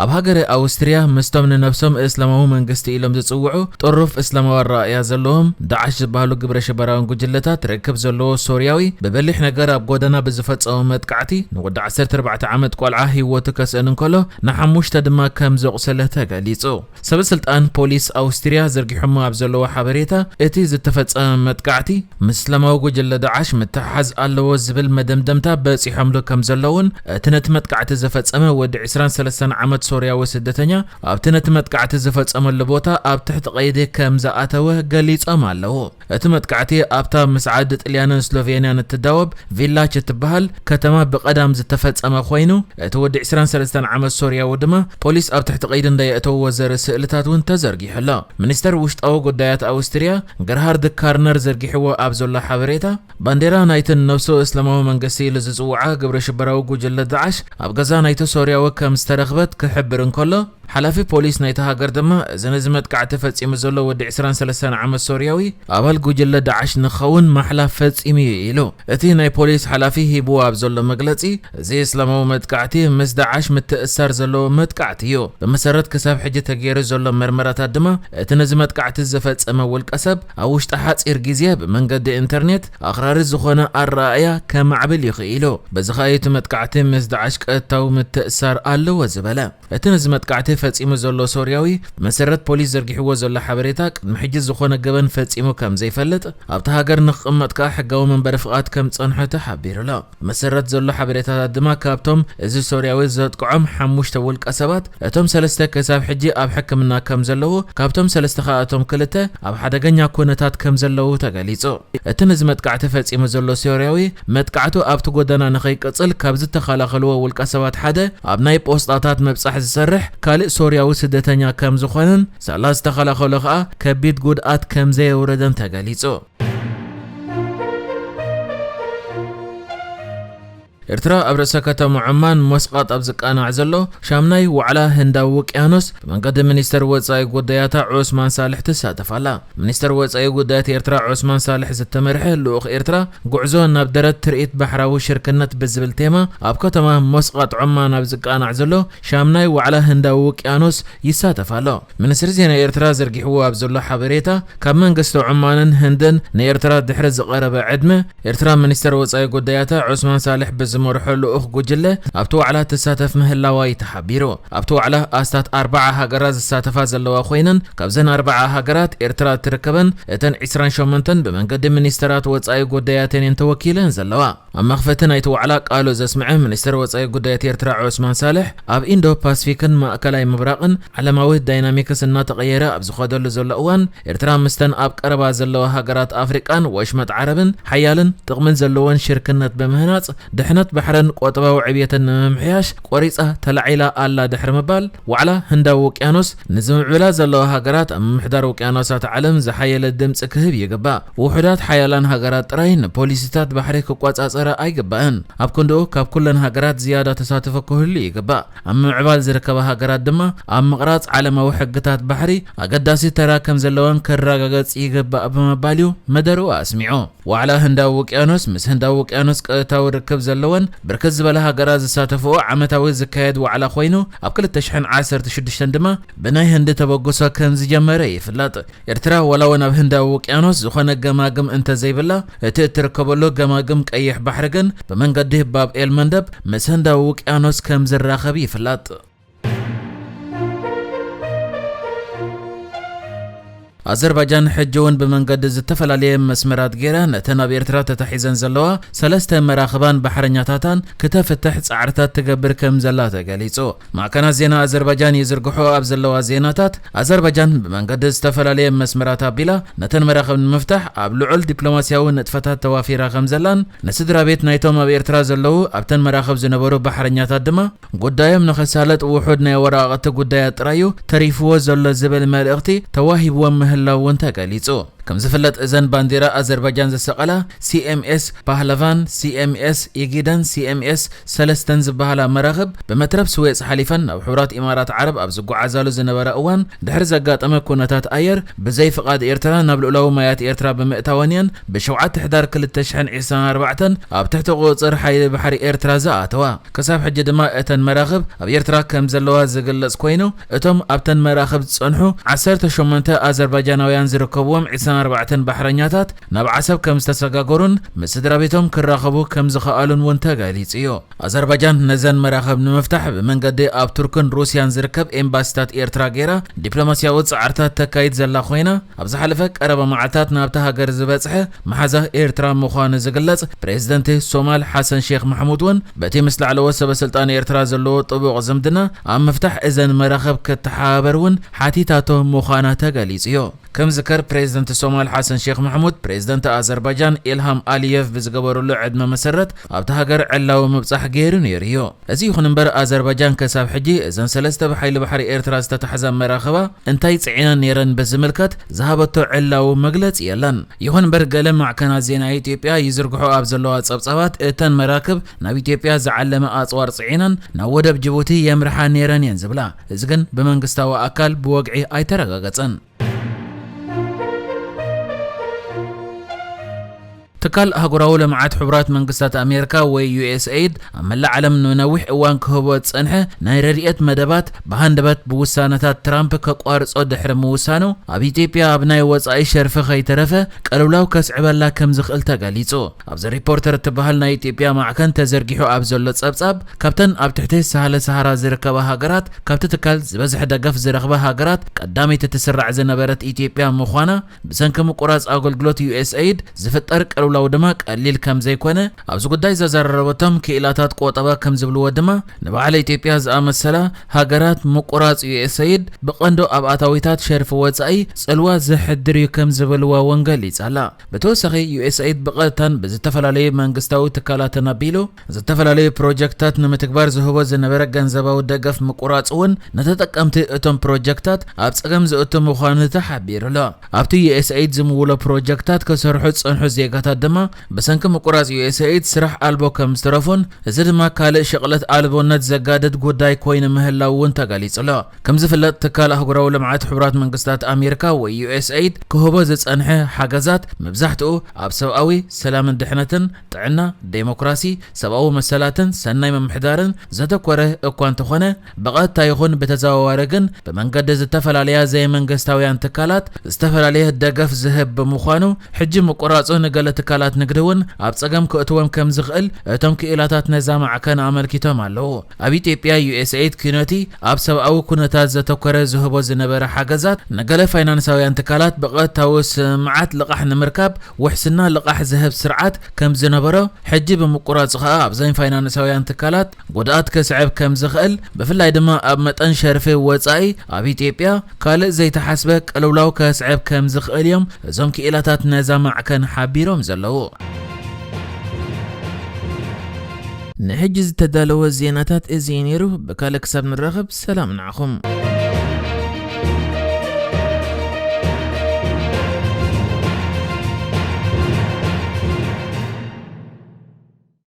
ኣብ ሃገረ ኣውስትርያ ምስቶም ንነብሶም እስላማዊ መንግስቲ ኢሎም ዝጽውዑ ጥሩፍ እስላማዊ ኣረኣእያ ዘለዎም ዳዕሽ ዝበሃሉ ግብረ ሽበራውን ጉጅለታት ርክብ ዘለዎ ሶርያዊ ብበሊሕ ነገር ኣብ ጎደና ብዝፈጸሞ መጥቃዕቲ ንወዲ ዓሰርተ ኣርባዕተ ዓመት ቆልዓ ህይወቱ ከስእን እንከሎ ንሓሙሽተ ድማ ከም ዘቑሰለ ተገሊጹ። ሰበስልጣን ፖሊስ ኣውስትርያ ዘርጊሖሞ ኣብ ዘለዎ ሓበሬታ እቲ ዝተፈጸመ መጥቃዕቲ ምስ እስላማዊ ጉጅለ ዳዕሽ ምትሕሓዝ ኣለዎ ዝብል መደምደምታ በጺሖምሉ ከም ዘለውን እቲ ነቲ መጥቃዕቲ ዝፈጸመ ወዲ ዕስራን ሰለስተን ዓመት ሶርያዊ ስደተኛ ኣብቲ ነቲ መጥቃዕቲ ዝፈጸመሉ ቦታ ኣብ ትሕቲ ቀይዲ ከም ዝኣተወ ገሊጾም ኣለዉ። እቲ መጥቃዕቲ ኣብታ ምስ ዓዲ ጥልያንን ስሎቬንያን እትዳወብ ቪላች እትበሃል ከተማ ብቐዳም ዝተፈጸመ ኮይኑ፣ እቲ ወዲ ዕስራን ሰለስተን ዓመት ሶርያዊ ድማ ፖሊስ ኣብ ትሕቲ ቀይዲ እንዳየእተውዎ ዘርኢ ስእልታት እውን ተዘርጊሑ ኣሎ። ሚኒስተር ውሽጣዊ ጉዳያት ኣውስትርያ ገርሃርድ ካርነር ዘርጊሕዎ ኣብ ዘሎ ሓበሬታ፣ ባንዴራ ናይትን ነብሱ እስላማዊ መንግስቲ ኢሉ ዝጽውዓ ግብረ ሽበራዊ ጉጅለ ዳዕሽ ኣብ ገዛ ናይቲ ሶርያዊ ከም ዝተረኽበት ክሕብር እንከሎ፣ ሓላፊ ፖሊስ ናይታ ሃገር ድማ፣ እዚ ነዚ መጥቃዕቲ ፈጺሙ ዘሎ ወዲ ዕስራን ሰለስተን ዓመት ሶርያዊ ኣባል ጉጅለ ዳዕሽ ንኸውን ማሕላ ፈጺሙ እዩ ኢሉ። እቲ ናይ ፖሊስ ሓላፊ ሂብዎ ኣብ ዘሎ መግለጺ፣ እዚ እስላማዊ መጥቃዕቲ ምስ ዳዕሽ ምትእስሳር ዘለዎ መጥቃዕቲ እዩ። ብመሰረት ክሳብ ሕጂ ተገይሩ ዘሎ መርመራታት ድማ፣ እቲ ነዚ መጥቃዕቲ ዝፈጸመ ውልቀ ሰብ ኣብ ውሽጢ ሓጺር ግዜ ብመንገዲ ኢንተርኔት ኣኽራሪ ዝኾነ ኣረኣእያ ከማዕብል ይኽኢሉ። በዚ ኸኣ እቲ መጥቃዕቲ ምስ ዳዕሽ ቀጥታዊ ምትእስሳር ኣለዎ ዝበለ። እቲ ነዚ መጥቃዕቲ ፈጺሙ ዘሎ ሶርያዊ፣ ብመሰረት ፖሊስ ዘርጊሕዎ ዘሎ ሓበሬታ፣ ቅድሚ ሕጂ ዝኾነ ገበን ፈጺሙ ከም ዘይፈልጥ፣ ኣብታ ሃገር ንክቕመጥ ከኣ ሕጋዊ መንበሪ ፍቓድ ከም ዝጸንሖ ተሓቢሩ ኣሎ። ብመሰረት ዘሎ ሓበሬታታት ድማ፣ ካብቶም እዚ ሶርያዊ ዘጥቅዖም ሓሙሽተ ውልቀ ሰባት፣ እቶም ሰለስተ ክሳብ ሕጂ ኣብ ሕክምና ከም ዘለዉ፣ ካብቶም ሰለስተ ከኣ እቶም ክልተ ኣብ ሓደገኛ ኩነታት ከም ዘለዉ ተገሊጹ። እቲ ነዚ መጥቃዕቲ ፈጺሙ ዘሎ ሶርያዊ፣ መጥቃዕቱ ኣብቲ ጎደና ንኸይቅጽል ካብ ዝተኸላኸልዎ ውልቀ ሰባት ሓደ፣ ኣብ ናይ ፖስጣታት ምብጻሕ ዝሰርሕ ካልእ ሶርያዊ ስደተኛ ከም ዝኾነን፣ ሳላ ዝተኸላኸሎ ከኣ ከቢድ ጉድኣት ከም ዘየውረደን ተገሊጹ። ኤርትራ ኣብ ርእሰ ከተማ ዑማን ሞስቓጥ ኣብ ዝቃናዕ ዘሎ ሻምናይ ዋዕላ ህንዳዊ ውቅያኖስ ብመንገዲ ሚኒስተር ወጻኢ ጉዳያታ ዑስማን ሳልሕ ትሳተፍ ኣላ። ሚኒስተር ወጻኢ ጉዳያት ኤርትራ ዑስማን ሳልሕ ዝተመርሐ ልኡኽ ኤርትራ ጉዕዞ ናብ ደረት ትርኢት ባሕራዊ ሽርክነት ብዝብል ቴማ ኣብ ከተማ ሞስቓጥ ዑማን ኣብ ዝቃናዕ ዘሎ ሻምናይ ዋዕላ ህንዳዊ ውቅያኖስ ይሳተፍ ኣሎ። ሚኒስትሪ ዜና ኤርትራ ዘርጊሕዎ ኣብ ዘሎ ሓበሬታ፣ ካብ መንግስቲ ዑማንን ህንድን ንኤርትራ ድሕሪ ዝቐረበ ዕድመ፣ ኤርትራ ሚኒስተር ወጻኢ ጉዳያታ ዑስማን ሳልሕ ብዝመርሖ ልኡኽ ጉጅለ ኣብቲ ዋዕላ ትሳተፍ ምህላዋ እዩ ተሓቢሩ። ኣብቲ ዋዕላ ኣስታት ኣርባዓ ሃገራት ዝሳተፋ ዘለዋ ኮይነን፣ ካብዘን ኣርባዓ ሃገራት ኤርትራ እትርከበን፣ እተን ዕስራን ሸሞንተን ብመንገዲ ሚኒስተራት ወጻኢ ጉዳያተን እየን ተወኪለን ዘለዋ። ኣብ መኽፈቲ ናይቲ ዋዕላ ቃሉ ዘስምዐ ሚኒስተር ወጻኢ ጉዳያት ኤርትራ ዑስማን ሳልሕ፣ ኣብ ኢንዶ ፓስፊክን ማእከላይ ምብራቕን ዓለማዊ ዳይናሚክስ እናተቐየረ ኣብ ዝኸደሉ ዘሎ እዋን፣ ኤርትራ ምስተን ኣብ ቀረባ ዘለዋ ሃገራት ኣፍሪቃን ወሽመጥ ዓረብን ሓያልን ጥቕምን ዘለወን ሽርክነት ብምህናጽ፣ ድሕነት ባሕርን ቁጠባዊ ዕብየትን ንምምሕያሽ ቆሪጻ ተላዒላ ኣላ ድሕሪ ምባል፣ ዋዕላ ህንዳዊ ውቅያኖስ ንዝምዕብላ ዘለዋ ሃገራት ኣብ ምምሕዳር ውቅያኖሳት ዓለም ዝሓየለ ድምጺ ክህብ ይግባእ። ውሑዳት ሓያላን ሃገራት ጥራይ ንፖሊሲታት ባሕሪ ክቆጻጸራ ኣይግባእን። ኣብ ክንድኡ፣ ካብ ኩለን ሃገራት ዝያዳ ተሳትፎ ክህሉ ይግባእ። ኣብ ምምዕባል ዝርከባ ሃገራት ድማ ኣብ ምቕራጽ ዓለማዊ ሕግታት ባሕሪ ኣገዳሲ ተራ ከም ዘለወን ክረጋገጽ ይግባእ ብምባል እዩ መደርኡ ኣስሚዑ። ዋዕላ ህንዳዊ ውቅያኖስ ምስ ህንዳዊ ውቅያኖስ ቀጥታዊ ርክብ ዘለወን ብርክት ዝበላ ሃገራት ዝሳተፍኦ ዓመታዊ ዝካየድ ዋዕላ ኮይኑ፣ ኣብ ክልተ ሽሕን ዓሰርተ ሽዱሽተን ድማ ብናይ ህንዲ ተበግሶ ከም ዝጀመረ ይፍለጥ። ኤርትራ ዋላ እውን ኣብ ህንዳዊ ውቅያኖስ ዝኾነ ገማግም እንተዘይብላ፣ እቲ እትርከበሉ ገማግም ቀይሕ ባሕሪ ግን ብመንገዲ ባብ ኤል መንደብ ምስ ህንዳዊ ውቅያኖስ ከም ዝራኸብ ይፍለጥ። ኣዘርባጃን ሕጂ እውን ብመንገዲ ዝተፈላለየ መስመራት ገይራ ነተን ኣብ ኤርትራ ተታሒዘን ዘለዋ ሰለስተ መራኽባን ባሕረኛታታን ክተፍትሕ ጻዕርታት ትገብር ከም ዘላ ተገሊጹ። ማዕከናት ዜና ኣዘርባጃን ይዝርግሖ ኣብ ዘለዋ ዜናታት፣ ኣዘርባጃን ብመንገዲ ዝተፈላለየ መስመራት ኣቢላ ነተን መራኽብ ንምፍታሕ ኣብ ልዑል ዲፕሎማስያዊ ንጥፈታት ተዋፊራ ከም ዘላን፣ ንስድራ ቤት ናይቶም ኣብ ኤርትራ ዘለዉ ኣብተን መራኽብ ዝነበሩ ባሕረኛታት ድማ ጉዳዮም ንኸሳለጥ ውሑድ ናይ ወረቓቕቲ ጉዳያት ጥራይ እዩ ተሪፍዎ ዘሎ ዝብል መልእኽቲ ተዋሂብዎም ምህላው እውን ተገሊጹ። ከም ዝፍለጥ እዘን ባንዲራ ኣዘርባጃን ዘሰቐላ ሲ ኤም ኤስ ፓህለቫን፣ ሲ ኤም ኤስ ኢጊደን ሲ ኤም ኤስ ሰለስተን ዝበሃላ መራኽብ ብመትረብ ስዌጽ ሓሊፈን ናብ ሕቡራት ኢማራት ዓረብ ኣብ ዝጓዓዛሉ ዝነበራ እዋን ድሕሪ ዘጋጠመ ኩነታት ኣየር ብዘይ ፍቓድ ኤርትራ ናብ ልኡላዊ ማያት ኤርትራ ብምእታወን እየን ብሸውዓተ ሕዳር ክልተ ሽሕን ዕስራን ኣርባዕተን ኣብ ትሕቲ ቁጽጽር ሓይሊ ባሕሪ ኤርትራ ዝኣተዋ። ክሳብ ሕጂ ድማ እተን መራኽብ ኣብ ኤርትራ ከም ዘለዋ ዝግለጽ ኮይኑ፣ እቶም ኣብተን መራኽብ ዝጸንሑ ዓሰርተ ሸሞንተ ኣዘርባጃናውያን ዝርከብዎም ዕስራን ኣርባዕተን ባሕረኛታት ናብ ዓሰብ ከም ዝተሰጋገሩን ምስ ስድራ ቤቶም ክራኸቡ ከም ዝኸኣሉን እውን ተገሊጹ እዩ። ኣዘርባጃን ነዘን መራኽብ ንምፍታሕ ብመንገዲ ኣብ ቱርክን ሩስያን ዝርከብ ኤምባሲታት ኤርትራ ገይራ ዲፕሎማስያዊ ጻዕርታት ተካይድ ዘላ ኮይና፣ ኣብ ዝሓለፈ ቀረባ መዓልታት ናብታ ሃገር ዝበጽሐ መሓዛ ኤርትራ ምዃኑ ዝግለጽ ፕሬዝደንት ሶማል ሓሰን ሼክ ማሕሙድ እውን በቲ ምስ ላዕለዎት ሰበ ስልጣን ኤርትራ ዘለዎ ጥቡቕ ዝምድና ኣብ ምፍታሕ እዘን መራኽብ ክተሓባበር እውን ሓቲታቶ ምዃና ተገሊጹ እዩ። ከም ዝከር ፕሬዝደንት ሶማል ሓሰን ሼክ ማሕሙድ ፕሬዝደንት ኣዘርባጃን ኢልሃም ኣሊየቭ ብዝገበሩሉ ዕድመ መሰረት ኣብታ ሃገር ዕላዊ ምብጻሕ ገይሩ ነይሩ እዩ። እዚ ይኹን እምበር ኣዘርባጃን ከሳብ ሕጂ እዘን ሰለስተ ብሓይሊ ባሕሪ ኤርትራ ዝተታሕዛ መራኽባ እንታይ ጽዒነን ነይረን ብዝምልከት ዝሃበቶ ዕላዊ መግለጺ የለን። ይኹን እምበር ገለ ማዕከናት ዜና ኢትዮጵያ ይዝርግሑ ኣብ ዘለዋ ጸብጻባት እተን መራክብ ናብ ኢትዮጵያ ዝዓለመ ኣጽዋር ጽዒነን ናብ ወደብ ጅቡቲ የምርሓ ነይረን እየን ዝብላ። እዚ ግን ብመንግስታዊ ኣካል ብወግዒ ኣይተረጋገጸን። ትካል ኣህጉራዊ ልምዓት ሕቡራት መንግስታት ኣሜሪካ ወይ ዩ ኤስ ኤይድ ኣብ መላእ ዓለም ንነዊሕ እዋን ክህቦ ዝጸንሐ ናይ ረድኤት መደባት ብሃንደበት ብውሳነታት ትራምፕ ከቋርጾ ድሕሪ ምውሳኑ ኣብ ኢትዮጵያ ኣብ ናይ ወጻኢ ሸርፊ ከይተረፈ ቅልውላው ከስዕበላ ከም ዝኽእል ተገሊጹ። ኣብዚ ሪፖርተር እትበሃል ናይ ኢትዮጵያ ማዕከን ተዘርጊሑ ኣብ ዘሎ ጸብጻብ ካብተን ኣብ ትሕቲ ሳህለ ሰሃራ ዝርከባ ሃገራት ካብቲ ትካል ዝበዝሐ ደገፍ ዝረኽባ ሃገራት ቀዳመይቲ ትስራዕ ዝነበረት ኢትዮጵያ ምዃና ብሰንኪ ምቁራጽ ኣገልግሎት ዩ ኤስ ኤይድ ዝፍጠር ቅልውላው ድማ ቀሊል ከም ዘይኮነ ኣብዚ ጉዳይ ዘዘራረበቶም ክኢላታት ቆጠባ ከም ዝብልዎ ድማ ንበዓል ኢትዮጵያ ዝኣመሰላ ሃገራት ምቁራጽ ዩ ኤስ ኤይድ ብቐንዶ ኣብ ኣታዊታት ሸርፊ ወጻኢ ጽልዋ ዘሕድር እዩ ከም ዝብልዋ እውን ገሊጻ ኣላ። ብተወሳኺ ዩ ኤስ ኤይድ ብቐጥታን ብዝተፈላለዩ መንግስታዊ ትካላትን ኣቢሉ ዝተፈላለዩ ፕሮጀክትታት ንምትግባር ዝህቦ ዝነበረ ገንዘባዊ ደገፍ ምቁራጽ እውን ንተጠቀምቲ እቶም ፕሮጀክትታት ኣብ ጸገም ዘእቱ ምዃኑ ተሓቢሩ ኣሎ። ኣብቲ ዩ ኤስ ኤይድ ዝምውሎ ፕሮጀክትታት ክሰርሑ ዝጸንሑ ዜጋታት ድማ ብሰንኪ ምቁራጽ ዩ ኤስ ኤይድ ስራሕ ኣልቦ ከም ዝተረፉን እዚ ድማ ካልእ ሽቕለት ኣልቦነት ዘጋድድ ጉዳይ ኮይኑ ምህላው እውን ተገሊጹ ኣሎ። ከም ዝፍለጥ ትካል ኣህጉራዊ ልምዓት ሕቡራት መንግስታት ኣሜሪካ ወይ ዩ ኤስ ኤይድ ክህቦ ዝጸንሐ ሓገዛት መብዛሕትኡ ኣብ ሰብኣዊ፣ ሰላምን ድሕነትን፣ ጥዕና፣ ዴሞክራሲ፣ ሰብኣዊ መሰላትን ሰናይ ምምሕዳርን ዘተኮረ እኳ እንተኾነ ብቐጥታ ይኹን ብተዘዋዋሪ ግን ብመንገዲ ዝተፈላለያ ዘይመንግስታውያን ትካላት ዝተፈላለየ ደገፍ ዝህብ ብምዃኑ ሕጂ ምቁራጹ ንገለ ትካላት ንግዲ እውን ኣብ ጸገም ክእትዎም ከም ዝኽእል እቶም ክኢላታት ነዛ ማዕከን ኣመልኪቶም ኣለዉ። ኣብ ኢትዮጵያ ዩ ኤስ ኤይድ ኪኖቲ ኣብ ሰብኣዊ ኩነታት ዘተኮረ ዝህቦ ዝነበረ ሓገዛት ንገለ ፋይናንሳውያን ትካላት ብቐጥታዊ ስምዓት ልቓሕ ንምርካብ ውሕስና ልቓሕ ዝህብ ስርዓት ከም ዝነበሮ ሕጂ ብምቁራጹ ኸኣ ኣብዘን ፋይናንሳውያን ትካላት ጉድኣት ከስዕብ ከም ዝኽእል ብፍላይ ድማ ኣብ መጠን ሸርፊ ወጻኢ ኣብ ኢትዮጵያ ካልእ ዘይተሓስበ ቅልውላው ከስዕብ ከም ዝኽእል እዮም እዞም ክኢላታት ነዛ ማዕከን ሓቢሮም ዘለዉ። ንሕጂ ዝተዳለወ ዜናታት እዚ እዩ ነይሩ። ብካልእ ክሳብ ንራኸብ ሰላም ንዓኹም።